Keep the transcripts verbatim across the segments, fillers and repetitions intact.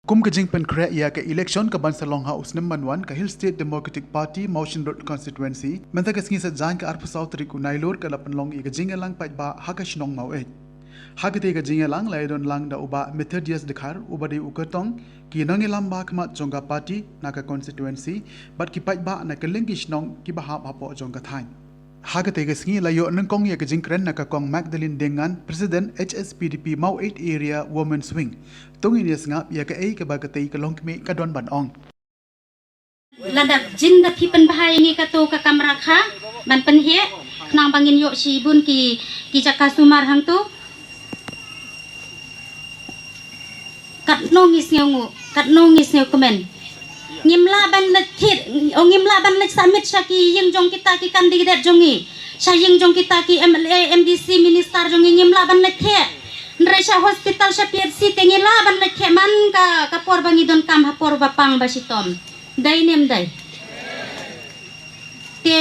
Kum ka jingpynkhreh ïa ka election ka ban sa long ha u snem ban wan, ka Hill State Democratic Party Mawshynrut Constituency mynta ka sngi Saitjaiñ ka arphew saw tarik u Nailur ka la pynlong ïa ka jingïalang paidbah ha ka shnong Maweit. Ha katei ka jingïalang la ïadon lang da u Bah Methodius Dkhar uba dei u kyrtong ki nongïalam ba khmat jong ka party na ka constituency bad ki paidbah na kylleng ki shnong kiba hap hapoh jong ka thaiñ. Ha katei ka sngi la ïoh nyngkong ïa ka jingkren na ka Kong Magdalene Diengngan, President H S P D P Maweit Area Women's Wing. To ngin ïa sngap ïa kaei kaba katei ka longkmie ka don ban ong. Lada jin da phi pynbha ïa ngi kato ka kamra kha ban pynheh, khnang ba ngin ïoh shibun ki, ki jaka sumar hangto. Katno ngi sngewnguh, katno ngi sngewkmen. Ngim lah ban leit thied, o ngim lah ban leit submit sha ki ïing jong kita ki candidate jong ngi, sha ïing jong kita ki M L A, M D C, minister jong ngi, ngim lah ban leit thied. Hynrei sha hospital, sha P H C te ngi lah ban leit thied man ka, ka por ba ngi donkam ha por ba pang ba shitom. Dei ne ym dei? Te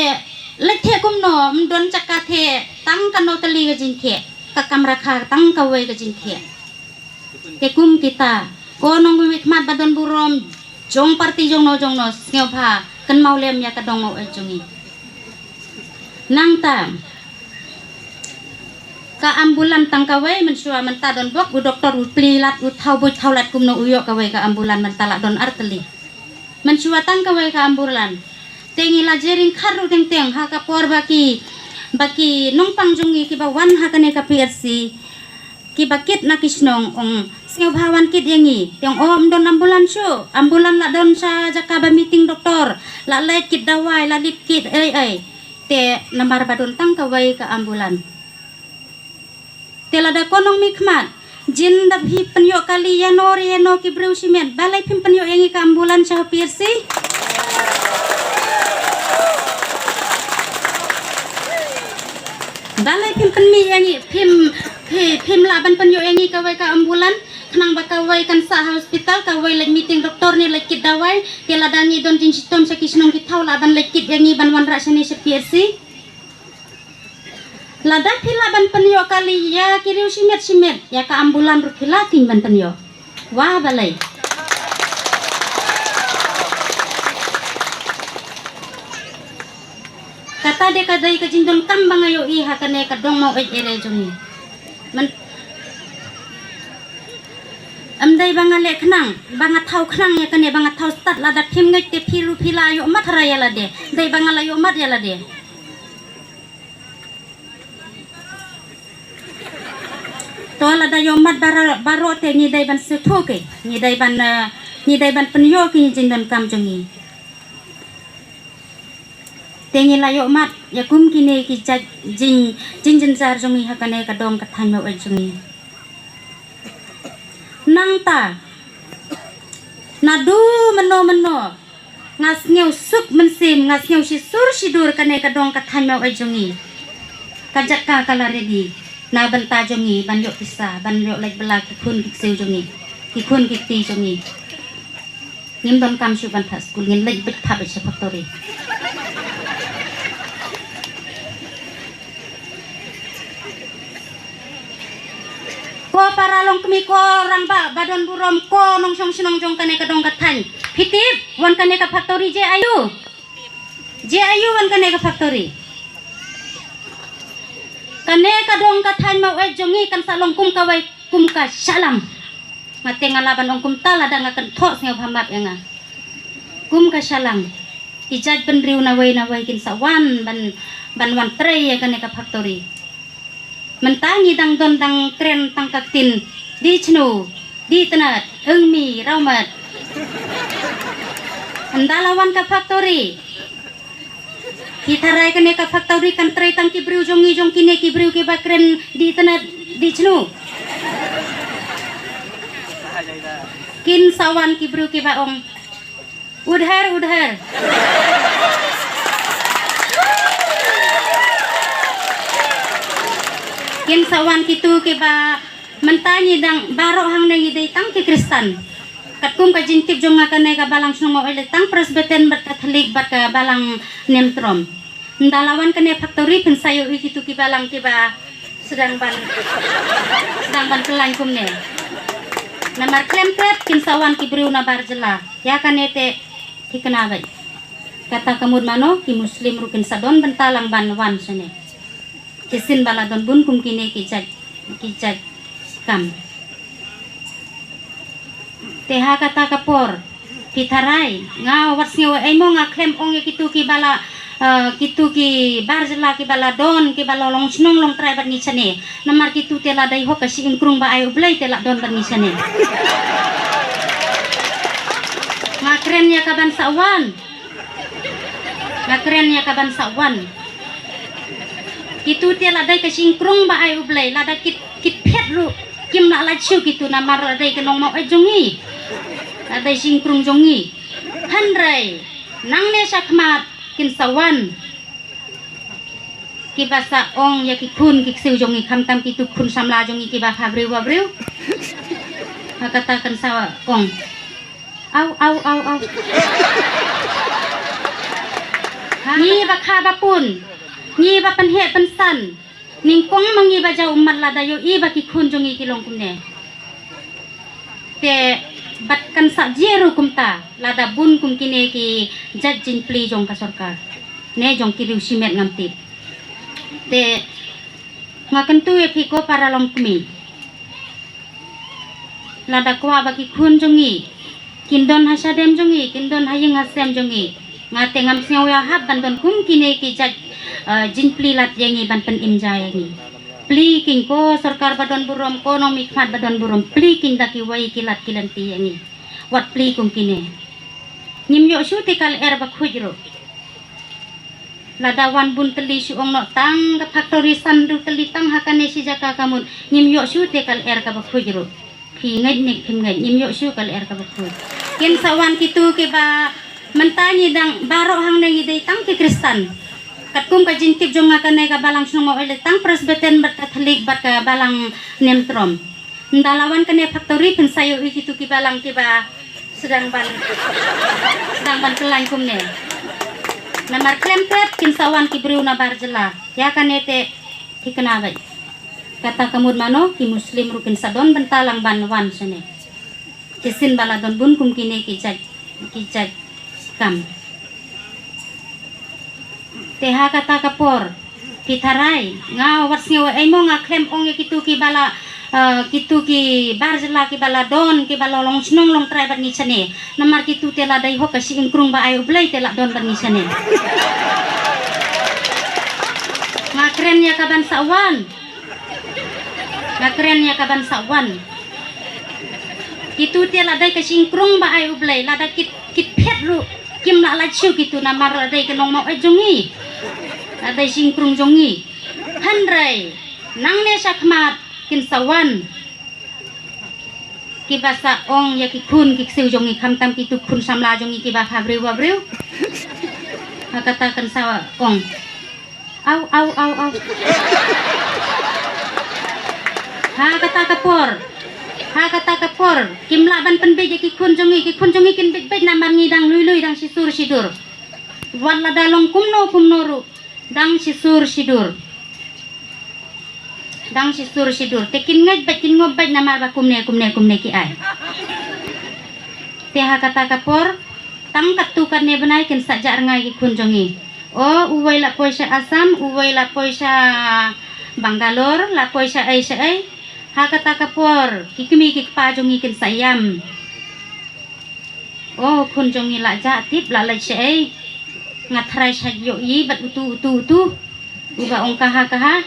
leit thied kumno, ym don jaka thied, tang kano tylli ka jingthied, ka kamra kha tang kawei ka jingthied. Te kum kita, ko nongmihkhmat ba don burom jong party jongno jongno, sngewbha kynmaw lem ïa ka dong Maweit jong ngi. Nangta ka ambulan tang kawei, mynshuwa mynta don bok u doktor u plie lad, u thaw buit thaw lad, kumno u ïoh kawei ka ambulan, mynta la don ar tylli. Mynshuwa tang kawei ka ambulan. Te ngi la jia ryngkat ruh teng teng ha ka por ba ki, ba ki nongpang jong ngi kiba wan ha kane ka P H C, kiba kit na ki shnong, ong sngewbha wan kit ïa ngi. Te ong, o ym don ambulan shuh, ambulan la don sha jaka ba meeting doktor, la leit kit dawai, la leit kit ei ei. Te namar ba don tang kawei ka ambulan. Te lada ko nongmihkhmat, jin da phi pynïoh kali ïano re ïano ki briew shimet, balei phim pynïoh ïa ngi ka ambulan sha P H C? Balei phim pynmih ïa ngi, phim, phi, phim lah ban pynïoh ïa ngi kawei ka ambulan, khnang ba kawei kan sah ha hospital, kawei leit meeting doktor ne leit kit dawai, te lada ngi don jingshitom sha ki shnong ki thaw lah ban leit kit ïa ngi ban wanrah shane sha P H C? Lada phi lah ban pynïoh kali ïa ki riew shimet shimet, ïa ka ambulan ruh phi lah kin ban pynïoh. Wah balei? Kata de ka dei ka jingdonkam ba nga ïohi ha kane ka dong Maweit area jong ngi. Myn-, ym dei ba nga leh khnang, ba nga thaw khnang ïa kane, ba nga thaw stad, lada phim ngeit te phi ruh phi la ïoh mat tharai ïa lade. Dei ba nga la ïoh mat ïa lade. To lada ïoh mat baroh, baroh te ngi dei ban sngewthuh ke, ngi dei ban, eh, ngi dei ban pynïoh ki jingdonkam jong ngi. Te ngi la ïoh mat ïa kum kine ki jait jing, jingjynjar jong ngi ha kane ka dong ka thaiñ Maweit jong ngi. Nangta naduh mynno mynno nga sngew suk mynsiem, nga sngew shisur shidur kane ka dong ka thaiñ Maweit jong ngi. Ka jaka ka la ready na bynta jong ngi ban ïoh pisa, ban ïoh leit bylla ki khun ki ksiew jong ngi, ki khun ki kti jong ngi. Ngim donkam shuh ban thah skul, ngin leit beit thah beit sha factory. Ko para longkmie, ko rangbah ba don burom, ko nongshong shnong jong kane ka dong ka thaiñ, phi tip, wan kane ka factory je aïu? Je aïu wan kane ka factory? Kane ka dong ka thaiñ Maweit jong ngi kan sa long kum kawei, kum ka Shillong. Nga te nga lah ban ong kumta lada nga kynthoh, sngewbha map ïa nga. Kum ka Shillong. Ki jaitbynriew nawei nawei kin sa wan ban, ban wan trei ïa kane ka factory. Mynta ngi dang don dang kren tang ka ktien Dichnu, Ditynnad, Ïngmi, Rawmat. Ynda la wan ka factory, phi tharai kane ka factory kan trei tang ki briew jong ngi, jong kine ki briew kiba kren Ditynnad, Dichnu? Kin sa wan ki briew kiba ong, "Udhar, udhar." Kin sa wan kitu kiba, mynta ngi dang baroh hangne ngi dei tang ki Khristan. Katkum ka jingtip jong nga, kane ka balang shnong Maweit lei tang Presbyterian bad Katholik bad ka balang Niamtrom. Ynda la wan kane factory phin sa ïohi kitu ki balang kiba sdang ban, sdang ban khlaiñ kumne. Namar khlem pep kin sa wan ki briew na bar jylla. Ïa kane te thikna beit. Kata ka mut mano ki Muslim ruh kin sa don bynta lang ban wan shane. Shisien ba la don bun kum kine ki jait, ki jait kam. Te ha kata ka por, phi tharai, nga wat sngew ei mo, nga khlem ong ïa kitu ki ba la, eh, kitu ki bar jylla ki ba la don, ki ba la long shnong long trai bad ngi shane. Namar kitu te la dei hok ka shi ingkrung ba ai U Blei te la don bad ngi shane. Nga kren ïa ka ban sa wan. Nga kren ïa ka ban sa wan. Kitu te la dei ka shi ingkrung ba ai U Blei, lada ki, ki phet ruh kim lah lait shuh kitu namar la dei ka nongmawei jong ngi. La dei shi ingkrung jong ngi. Hynrei nangne shakhmat kin sa wan ki ba sa ong ïa ki khun ki ksiew jong ngi, khamtam kitu khun samla jong ngi ki ba pha briew ba briew. Ha kata kan sa ong. Au, au, au, au. Ngi ba kha ba pun. Ngi ba pynheh pynsan. Nyngkong ma ngi ba jaw ummat lada ïohi ba ki khun jong ngi ki long kumne. Te bad kan sa jia ruh kumta lada bun kum kine ki jait jingplie jong ka sorkar. Ne jong ki riew shimet ngam tip. Te nga kyntu ïa phi ko para longkmie. Lada kwah ba ki khun jong ngi kin don ha shadem jong ngi, kin don ha ïing ha sem jong ngi. Nga te ngam sngew ïa hap ban don kum kine ki jait, eh, jingplie lad ïa ngi ban pynim ja ïa ngi. Plie kin ko sorkar ba don burom, ko nongmihkhmat ba don burom, plie kin da kiwei ki lad ki lynti ïa ngi. Wat plie kum kine. Ngim ïoh shuh te ka lyer ba khuid ruh. Lada wan bun tylli shu ong noh tang ka factory san du tylli tang ha kane shi jaka ka mut ngim ïoh shuh te ka lyer kaba khuid ruh. Phi ngeit ne phim ngeit, ngim ïoh shuh ka lyer kaba khuid. Kin sa wan kitu kiba mynta ngi dang baroh hangne ngi dei tang ki Khristan. Katkum ka jingtip jong nga kane ka balang shnong Mawlai tang Presbyterian bad Katholik bad ka balang Niamtrom. Nda la wan kane factory phin sa ïohi kitu ki balang kiba sdang ban, sdang ban pynlait kumne. Namar khlem pep kin sa wan ki briew na bar jylla. Ïa kane te thikna beit. Kata ka mut mano ki Muslim ruh kin sa don bynta lang ban wan shane. Shisien ba la don bun kum kine ki jait, ki jait kam. Te ha kata ka por, phi tharai, nga wat sngew ei mo, nga khlem ong ïa kitu ki ba la, eh, kitu ki bar jylla ki ba la don, ki ba la long shnong long trai bad ngi shane. Namar kitu te la dei hok ka shi ingkrung ba ai U Blei te la don bad ngi shane. Nga kren ïa ka ban sa wan. Nga kren ïa ka ban sa wan. Kitu te la dei ka shi ingkrung ba ai U Blei, lada ki, ki phet ruh kim lah lait shuh kitu namar la dei ka nongmawei jong ngi. La dei shi ingkrung jong ngi. Hynrei nangne shakhmat kin sa wan ki ba sa ong ïa ki khun ki ksiew jong ngi, khamtam kitu khun samla jong ngi ki ba pha briew ba briew. Ha kata kan sa ong. Au, au, au, au. Ha kata ka por. Ha kata ka por. Kim lah ban pynbeit ïa ki khun jong ngi, ki khun jong ngi kin beit beit namar ngi dang lui lui, dang shisur shidur. Wat lada long kumno kumno ruh, dang shisur shidur. Dang shisur shidur. Te kin ngeit beit, kin ngop beit namar ba kumne kumne kumne ki ai. Te ha kata ka por, tang katto katne bnai kin sa jah rngai ki khun jong ngi. O, uwei la poi sha Assam, uwei la poi sha Bangalore, la poi sha ei sha ei. Ha kata ka por, ki kmie ki kpa jong ngi kin sa ïam. O, khun jong ngi la jah tip la leit sha ei. Nga tharai sha ïohi bad utu utu utu. Uba ong kaha kaha.